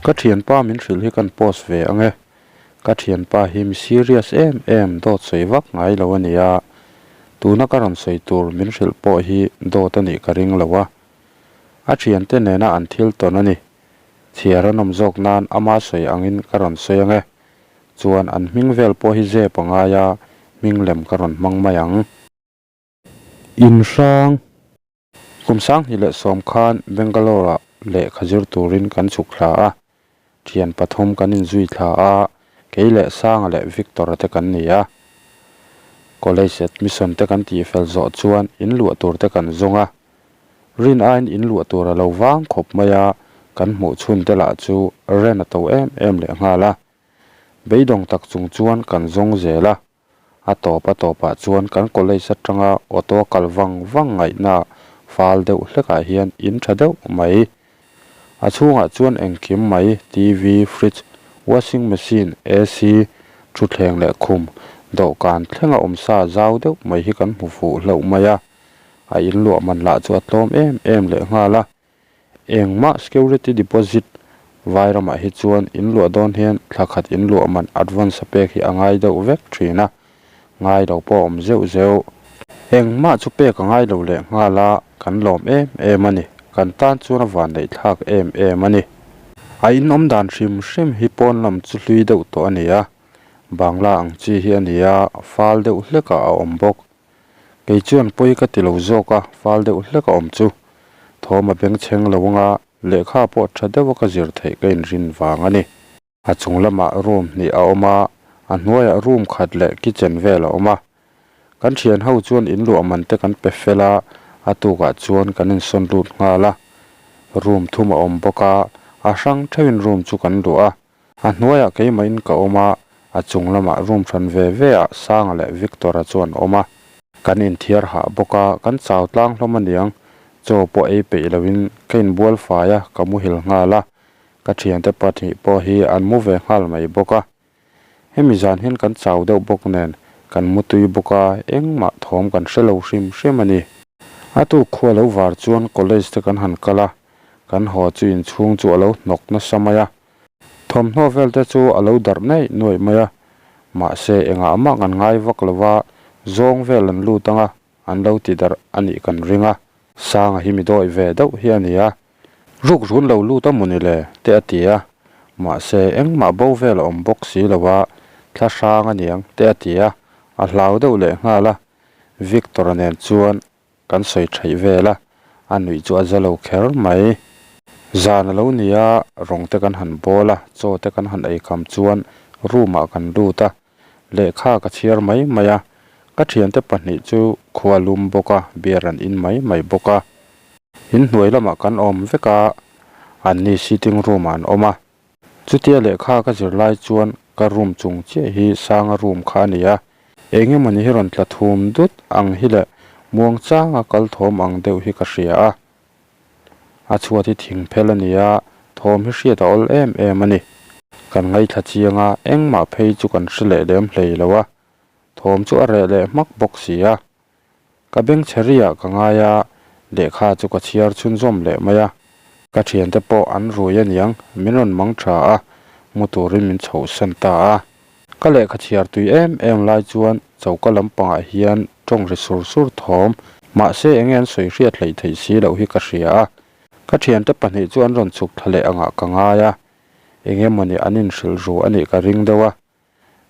Ka thianpa min hrilh hi kan post ve ang e. Ka thianpa hi mi serious em em dawt sawi vak ngai lo a ni a, tuna ka rawn sawi tur min hrilh pawh hi dawt a nih ka ring lo a. A thiante nena an thil tawn a ni. Chhiar a nawm zawk nan ama sawi angin ka rawn sawi ang e. Chuan an hming vel pawh hi zep a ngai a, hming lem ka rawn hmang mai ang. Inhrang. Kum 2010 khan Bangalore-ah lehkha zir turin kan chhuk thla a, thian pathum kan inzui thla a, kei leh Sanga leh Victor-a te kan ni a. College admission te kan tihfel zawh chuan in luah tur te kan zawng a. Rin aiin in luah tur a lo vang khawp mai a, kan hmuh chhun te lah chu ren a to em em leh nghal a. Beidawng tak chung chuan kan zawng zel a. A tawp a tawpah chuan kan college atanga auto a kal vang vang ngaihna fal deuh hlekah hian in tha deuh mai. A chhungah chuan engkim mai TV, fridge, washing machine, AC, thutthleng leh khum, dawhkan thlenga awmsa zau deuh mai hi kan hmu fuh hlauh mai a. A inluah man lah chu a tlawm em em lehnghal a. Engmah security deposit vai ramah hi chuan in luah dawn hian thla khat in luah man advance a pek hi a ngai deuh vek thin a, ngai lo pawh a awm zeuh zeuh. Engmah chu pek a ngai lo leh nghal a, kan lawm em em a ni, kan tan chuan a vanneih thlak em em a ni. A inawm dan hrim hrim hi pawn lam chu hlui deuh tawh a ni a, Bangla ang chi hi a ni a, fal deuh hlekah a awm bawk. Kei chuan pawi ka ti lo zawk a, fal deuh hlek a awm chu. Thawm a bengchheng lo anga lehkha pawh tha deuha ka zir theih ka inrin vang a ni. A chung lamah room hnih a awm a, a hnuaiah room khat leh kitchen vel a awm a. Kan thian ho chuan in luah man te kan pe fel a, a tukah chuan kan insawn lut nghal a. Room thum a awm bawk a, a hrang theuhin room chu kan luah a. A hnuaiah keimahin ka awm a, a chung lamah room hran ve ve ah Sanga leh Victor-a chu an awm a. Kan inthiar hah bawk a, kan chau tlang hlawm aniang, chaw pawh ei peih loin ka inbual fai a, ka muhil nghal a, ka thiante pahnih pawh hi an mu ve nghal mai bawk a. Hemi zan hian kan chau deuh bawk nen, kan mu tui bawk a, engmah thawm kan hre lo hrim hrim a ni. A tuk khua lo var chuan college te kan han kal a, kan haw chu inchhung chu a lo hnawk nasa mai a. Thawmhnaw vel te chu a lo darh naih nuaih mai a, mahse engah mah kan ngai vak lo va, zawng vel an lut ang a, an lo ti darh a nih kan ring a. Sanga hi mi dawih ve deuh hi a ni a, ruk run lo lut a maw ni le te a ti a, mahse engmah bo vel a awm bawk si lo a, thla hrang a niang te a ti a, a hlau deuh leh nghal a, Victor-a nen chuan Kan sawi theih vel a, a nuih chu a za lo kher mai. Zan a lo ni a, rawng te kan han bawl a, chaw te kan han ei kham chuan room ah kan lut a, lehkha ka chhiar mai mai a, ka thiante pahnih chu khua lum bawk a, beer an in mai mai bawk a. Inhnuai lamah kan awm vek a, anni sitting room ah an awm a. Chutia lehkha ka zir lai chuan ka room chung chiah hi Sanga room kha a ni a, eng emawni hi rawn tla thum dut ang hi leh muang changa kal thawm ang deuh hi ka hria a. A chhuat hi thing phel a ni a, thawm hi hriat a awl em em a ni. Kan ngaithla chiang a, engmah phei chu kan hre leh lem hlei lo a, thawm chu a reh leh hmak bawk si a. Ka beng chhe riah ka ngai a, lehkha chu ka chhiar chhunzawm leh mai a. Ka thiante pawh an rui aniang, min rawn mang tha a, mu turin min chhohsan ta a. Ka lehkha chhiar tui em em lai chuan choka lampangah hian tawng ri sur sur thawm, mahse enge an sawi hriat hleih theih si loh hi ka hria a. Ka thiante pahnih chu an rawn chhuk thla leh angah ka ngai a, enge mawni an inhrilh ru anih ka ring deuh a.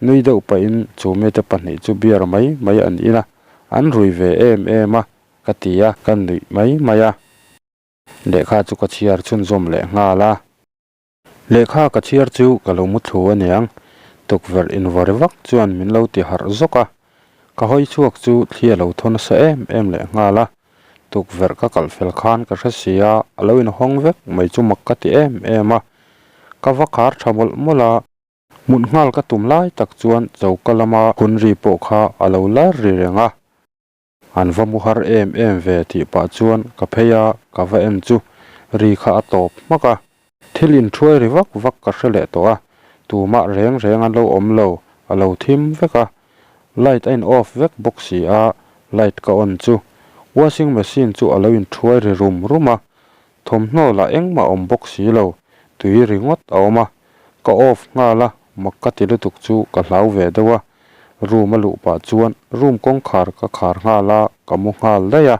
Nui deuh pahin chu mite pahnih chu beer mai mai an in a, an rui ve em em a, ka ti a, ka nuih mai mai a. Lehkha chu ka chhiar chhunzawm leh nghal a. Lehkha ka chhiar chu ka lo mu thlu aniang, tukverh invaw ri vak chuan min lo ti harh zawk a. Ka hawi chhuak chu thli a lo thaw nasa em em leh nghal a. Tukverh ka kalh fel khan ka hre si a, a lo inhawng vek mai chu mak ka ti em em a. Ka va khar tha mawlh mawlh a. Hmun nghal ka tum lai tak chuan choka lama hun ri pawh kha a lo lar ri reng a. An va mu har em em ve tih pah chuan ka phei a, ka va en chu ri kha a tawp hmak a. Thil inthuai ri vak vak ka hre leh tawh a, tumah reng reng an lo awm lo, a lo thim vek a. Light a in off vek bawk si a, light ka on chu washing machine chu a lo inthuai ri rum rum a, Thawmhnaw lah engmah awm bawk si lo. Tui ringawt a awm a, ka off nghal a, mak ka ti lutuk chu ka hlau ve deuh a. Room a luh pah chuan room kawngkhar ka khar nghal a, ka mu nghal daih a.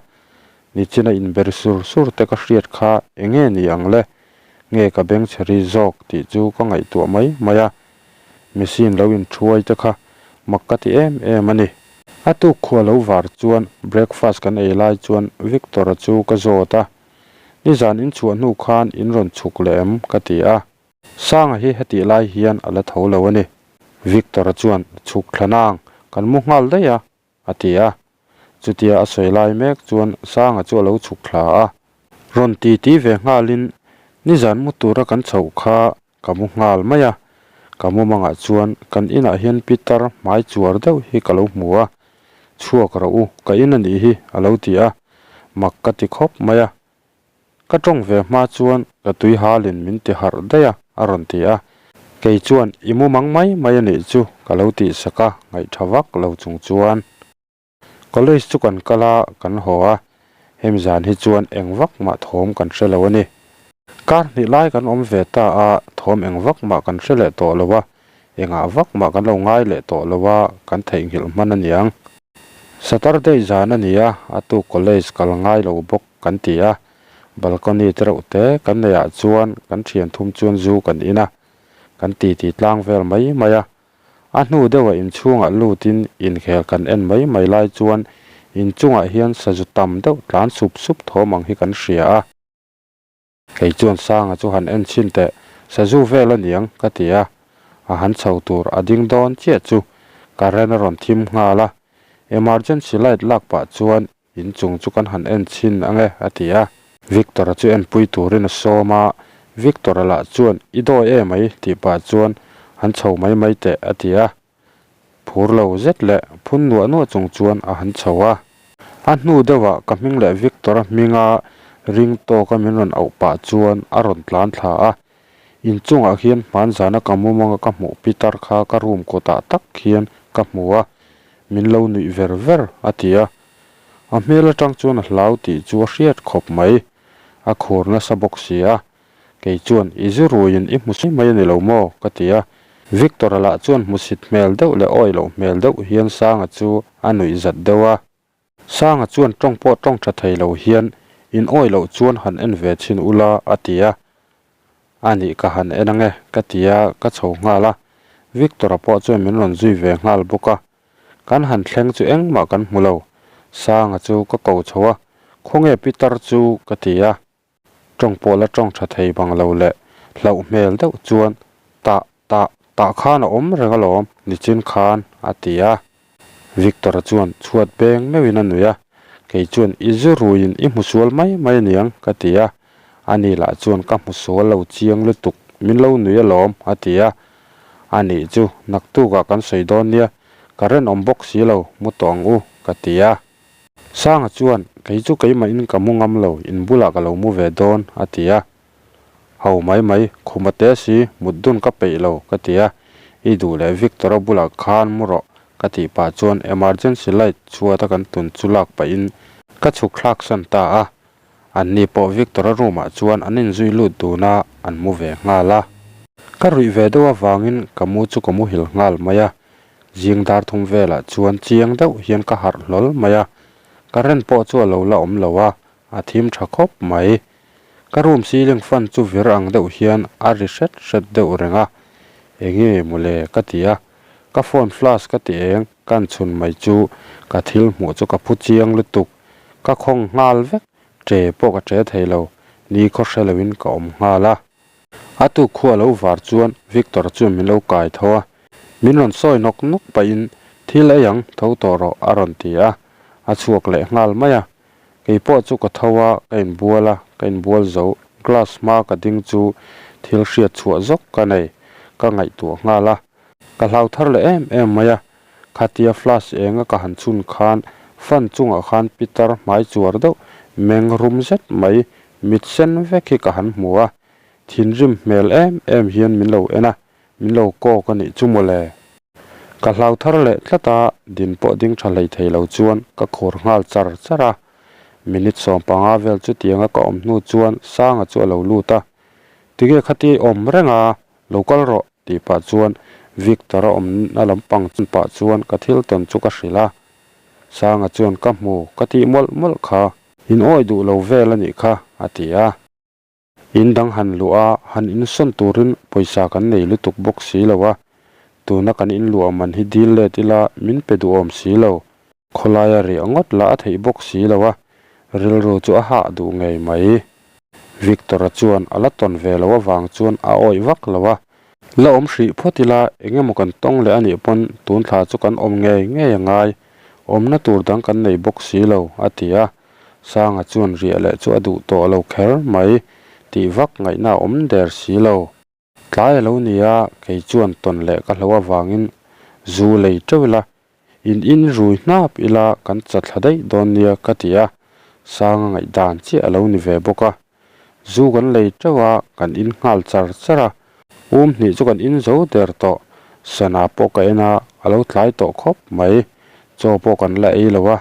Nichina inber sur sur te ka hriat kha eng nge ni ang le? Nge ka beng chhe ri zawk tih chu ka ngaihtuah mai mai a. Machine lo inthuai te kha mak ka ti em em a ni. A tuk khua lo var chuan breakfast kan ei lai chuan Victor-a chu ka zawt a. Nizan in chhuah hnu khan in rawn chhuk leh em? ka ti a. Sanga hi hetih lai hian a la tho lo a ni. Victor-a chuan, Chhuk thla nang, kan mu nghal daih a, a ti a. Chutia a sawi lai mek chuan Sanga chu a lo chhuk thla a. Rawn ti ti ve nghalin, Nizan mu tura kan chhoh kha ka mu nghal mai a. Ka mumangah chuan kan inah hian pitar hmai chuar deuh hi ka lo hmu a. Chhuak rawh u, ka in a nih hi, a lo ti a. Mak ka ti khawp mai a. Ka tawng ve hma chuan ka tui halin min ti harh daih a, a rawn ti a. Kei chuan i mumang mai mai a nih chu ka lo tih sak a, ngaihtha vak lo chung chuan. College chu kan kal a, kan haw a, hemi zan hi chuan eng vak mah thawm kan hre lo a ni. Kar hnih lai kan awm ve ta a, thawm eng vak mah kan hre leh tawh lo a, engah vak mah kan lo ngai leh tawh lo a, kan theihnghilh hman a niang. Saturday zan a ni a, a tuk college kal ngai lo bawk kan ti a, balcony te reuh te kan neih ah chuan kan thian thum chuan zu kan in a, kan titi tlang vel mai mai a. A hnu deuhah inchhungah lutin inkhel kan en mai mai lai chuan inchungah hian sazu tam deuh tlan sup sup thawm ang hi kan hria a. Kei chuan Sanga chu han en chhin teh, sazu vel a niang ka ti a, a han chho tur a ding dawn chiah chu current a rawn thim nghal a, emergency light lak pah chuan inchung chu kan han en chhin ange a ti a. Victor-a chu enpui turin a sawm a, Victor-a lah chuan i dawi e mai tih pah chuan han chho mai mai teh a ti a. Phur lo zet leh phun nuah nuah chung chuan a han chho a. A hnu deuhah ka hming leh Victor-a hminga ring tawka min rawn auh pah chuan a rawn tlan thla a. Inchungah hian hmanzana ka mumanga ka hmuh pitar kha ka room kawtah tak hian ka hmu a, min lo nuih ver ver a ti a. A hmel atang chuan a hlau tih chu a hriat khawp mai. A khur nasa bawk si a. Kei chuan, I zu ruiin i hmu si mai a ni lo maw? ka ti a. Victor-a lah chuan hmusit hmel deuh leh awi loh hmel deuh hian Sanga chu a nuih zat deuh a. Sanga chuan tawng pawh tawng tha thei lo hian, In awi loh chuan han en ve chhin ula, a ti a. A nih ka han en ange, ka ti a, ka chho nghal a. Victor-a pawh chuan min rawn zui ve nghal bawk a. Kan han thleng chu engmah kan hmu lo. Sanga chu ka ko chho a, Khawnge Peter chu? ka ti a. Tawng pawh la tawng tha thei bang lo leh hlauh hmel deuh chuan tah tah tah khan a awm reng alawm nichin khan a ti a. Victor-a chuan chhuat beng meuhin a nui a, kei chuan i zu ruiin i hmu sual mai mai aniang ka ti a, ani lah chuan ka hmu sual lo chiang lutuk min lo nui alawm a ti a, anih chu naktukah kan sawi dawn nia ka renawm bawk si lo mu tawh ang u ka ti a. Sanga chuan, Kei chu keimahin ka mu ngam lo, in bulah ka lo mu ve dawn, a ti a. Ho mai mai, khuma te si, mut dun ka peih lo, ka ti a. I duh leh Victor-a bulah khan mu rawh, ka tih pah chuan emergency light chhuata kan tun chu lak pahin ka chhuk thlak san ta a. Anni pawh Victor-a room-ah chuan an inzui lut dun a, an mu ve nghal a. Ka ruih ve deuh avangin ka mu chu ka muhil nghal mai a. Zing dar thum velah chuan chiang deuh hian ka harh hlawl mai a, current pawh chu a lo la awm lo a, a thim tha khawp mai. Ka room ceiling fan chu vir ang deuh hian a ri hret hret deuh reng a, enge mawle ka ti a, ka phone flash ka ti eng kan chhun mai chu ka thil hmuh chu ka phu chiang lutuk, ka khawng nghal vek, che pawh ka che thei lo, ni khaw hre loin ka awm nghal a. A tuk khu a lo var chuan Victor chuan min lo kai tho a, min rawn sawi nawk nawk pahin thil ei ang tho tawh rawh a rawn ti a, a chhuak leh nghal mai a. Kei pawh chu ka tho a, ka inbual a, ka inbual zo glass hma ka ding chu thil hriat chhuah zawk ka nei, ka ngaihtuah nghal a. Ka hlau thar leh em em mai a, khatia flash enga ka han chhun khan fan chungah khan pitar hmai chuar deuh meng rum zet mai mit sen vek hi ka han hmu a, thinrim hmel em em hian min lo en a, min lo kawk a nih chu mawle. Ka hlau thar leh tlat a, din pawh ding tha hlei thei lo chuan ka khur nghal char char a. Minute 15 vel chutianga ka awm hnu chuan Sanga chu a lo lut a. Tige khati awm reng a, lo kal rawh tih pah chuan Victor-a awmna lampang pah chuan ka thil tawn chu ka hrilh a. Sanga chuan ka hmu ka tih mawlh mawlh kha, in awih duh lo vel a nih kha a ti a. In dang han luh a, han insawn turin pawisa kan nei lutuk bawk si lo a, tuna kan inluah man hi dil let ila min pe duhawm si lo, khawlaia riah ngawt lah a theih bawk si lo a, rilru chu a hah duh ngei mai. Victor-a chuan a la tawn ve lo avang chuan a awih vak lo a, la awm hrih phawt ila eng emaw kan tawng leh a nih pawn tun thla chu kan awm ngei ngei a ngai, awmna tur dang kan nei bawk si lo, a ti a. Sanga chuan riah leh chu a duh tawh lo kher mai tih vak ngaihna a awm der si lo. Tlai a lo ni a, kei chuan tawn leh ka hlo avangin zu lei teuh ila, in in rui hnap ila kan cha thla daih dawn nia ka ti a, Sanga ngaihdan chiah a lo ni ve bawk a. Zu kan lei teuh a, kan in nghal char char a, um hnih chu kan in zo der tawh. Sana pawh ka en a, a lo tlai tawh khawp mai, chaw pawh kan la ei lo a,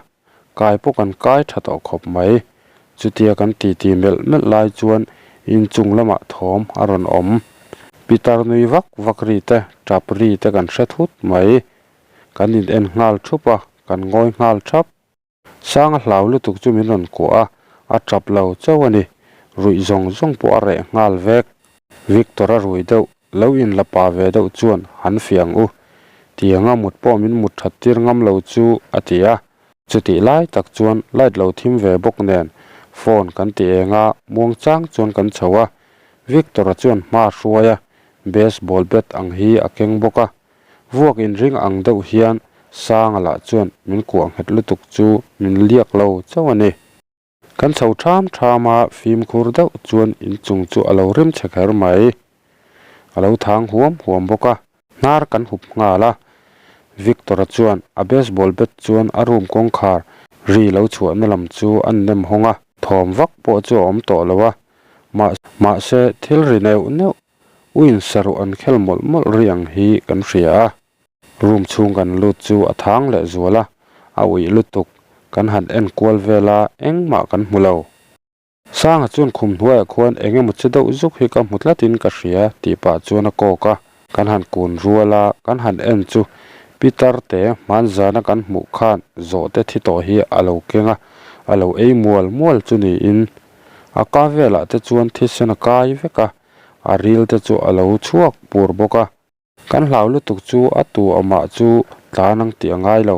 Kai pawh kan kai tha tawh khawp mai. Chutia kan titi melh melh lai chuan inchung lamah thawm a rawn awm. Pitar nui vak vak ri te, tap ri te kan hre thut mai. Kan in en nghal thup a, kan ngawi nghal thap. Sanga hlau lutuk chu min rawn kuah a, a tap lo chauh a ni. Ruih zawng zawng pawh a reh nghal vek. Victor a rui deuh Lo in la pa ve deuh chuan han fiah ang u. Tianga mut pawh min mut that tir ngam lo chu a ti a. Chutih lai tak chuan light lo thim ve bawk nen phone kan ti eng a, muang chang chuan kan chho a. Victor-a chuan hma hruai a, baseball bat ang hi a keng bawk a. Vuak inring ang deuh hian Sanga lah chuan min kuah nghet lutuk chu min liak lo chauh a ni. Kan chho ṭham ṭham a, fimkhur deuh chuan inchung chu a lo rim chhe kher mai. A lo thang huam huam bawk a, hnar kan hup nghal a. Victor-a chuan a baseball bat chuan a room kawngkhar ri lo chhuahna lam chu a nem hawng a, thawm vak pawh chu a awm tawh lo a. Mahse, thil ri neuh neuh, uin saruh an khel mawlh mawlh ri ang hi kan hria a. Room chhung kan lut chu a thang leh zual a, a uih lutuk, kan han en kual vel a, engmah kan hmu lo. Sanga chuan khum hnuaiah khuan eng emaw che deuh zuk hi ka hmu tlatin ka hria tih pah chuan a kawk a, kan han kun rual a, kan han en chu Peter te hmanzana kan hmuh khan zawhte thi tawh hi a lo keng a, a lo ei mual mual chu niin a ka velah te chuan thisen a kai vek a, a ril te chu a lo chhuak pur bawk a. Kan hlau lutuk chu a tu amah chu tlan ang tih a ngai lo.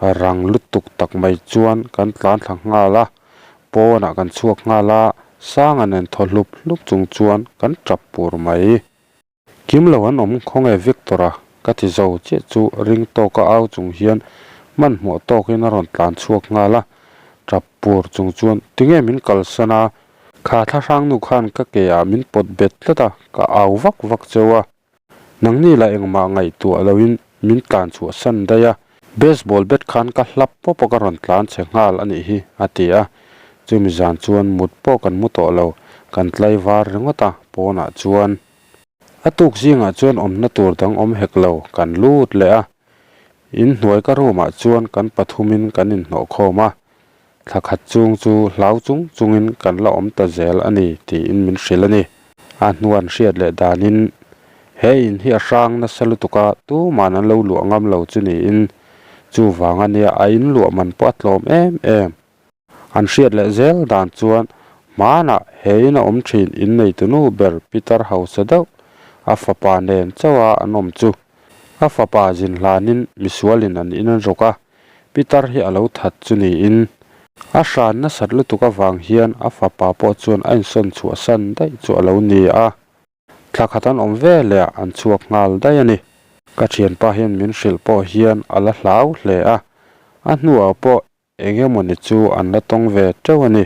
Rang lutuk tak mai chuan kan tlan thla nghal a, pawnah kan chhuak nghal a, Sanga nen thaw hlup hlup chung chuan kan tap pur mai. Kim lo an awm khawnge Victor-a ka ti zo chiah chu ring tawka au chung hian hmanhmawh tawkin a rawn tlan chhuak nghal a, tap pur chung chuan tinge min kalsan a, kha thlahrangnu khan ka ke ah min pawt bet tlat a, ka au vak vak cheu a. Nangni lah engmah ngaihtuah loin min tlan chhuah san daih a, baseball bat khan ka hlap pawp a ka rawn tlan chhe nghal a nih hi, a ti a. Chumi zan chuan mut pawh kan mu tawh lo, kan tlai var ringawt a pawnah chuan. A tuk zingah chuan awmna tur dang awm hek lo, kan lut leh a. Inhnuai ka room ah chuan kan pathumin kan inhnawh khawm a, Thla khat chung chu hlau chung chungin kan la awm ta zel a ni tiin min hrilh a ni. A hnuan hriat leh danin he in hi a hrang nasa lutuk a, tuman an lo luah ngam lo chu niin chuvang a nia a in luah man pawh a tlawm em em. An hriat leh zel dan chuan hmanah he in a awm thin in neitunu ber Peter hausa deuh a fapa nen chauha an awm chu a fapa zin hlanin misualin an in an rawk a, Pitar hi a lo that chu niin, a hran nasat lutuk avang hian a fapa pawh chuan a insawn chhuah san daih chu a lo ni a. Thla khat an awm ve leh ah an chhuak nghal daih a ni. Ka thianpa hian min hrilh pawh hian a la hlau hle a, a hnuah pawh eng emawni chu an la tawng ve teuh a ni.